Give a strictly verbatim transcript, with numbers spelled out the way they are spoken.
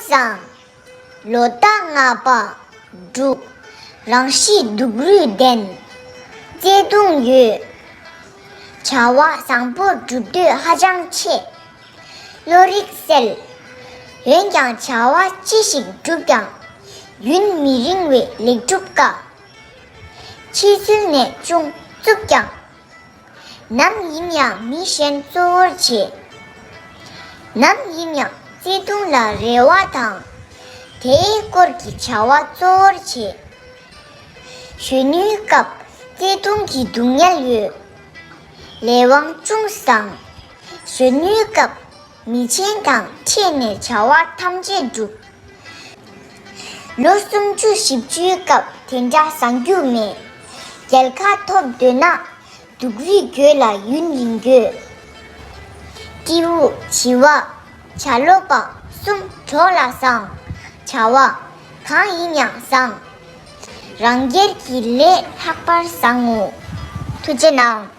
བཟང་། ལོ་ཟླ་ལྔ་པ་འབྲུག་རང་གཤིས་སྡུག་རུས་ལྡན། བརྩེ་དུང་ཡོད། བྱ་བ་བཟང་པོ་སྒྲུབ་འདོད་ཧ་ཅང་ཆེ། བློ་རིག་གསལ། འོན་ཀྱང་བྱ་བ་ཅི་ཞིག་བསྒྲུབས་ཀྱང་ཡུན་མི་རིང་བའི་ལེགས་གྲུབ་དཀའ། ཕྱི་ཚུལ་ནས་ཅུང་རྩུབ་ཀྱང་། ནམ་ཡིན་ཡང་མི་གཞན་གཙོ་བོར་བྱེད། ནམ་ཡིན་ཡང་བརྩེ་དུང་ལ་རེ་བ་དང་། དེའི་སྐོར་གྱི་བྱ་བ་གཙོ་བོར་བྱེད། གཞོན་ནུའི་སྐབས་བརྩེ་དུང་གི་སྡུག་བསྔལ་ཡོད། ལས་དབང་ཅུང་བཟང་། གཞོན་ནུའི་སྐབས་མི་ཆེན་དང་འཕྲད་ནས་བྱ་བ་ཐམས་ཅད་འགྲུབ། ལོ་སུམ་ཅུ་བཞི་བཅུའི་སྐབས་དེ་འདྲ་བཟང་རྒྱུ་མེད། རྒྱལ་ཁ་ཐོབ་འདོད་ན་སྡུག་རུས་དགོས་ལ་ཡུན་རིང་དགོས། སྤྲེའུ་བྱི་བ་བྱ་ལོ་པ་གསུམ་གྲོགས་ལ་བཟང་། བྱ་བ་གང་ཡིན་ཡང་བཟང་། རང་སྒེར་གྱི་ལས་ལྷག་པར་བཟང་ངོ་། ཐུགས་རྗེ་གནང་།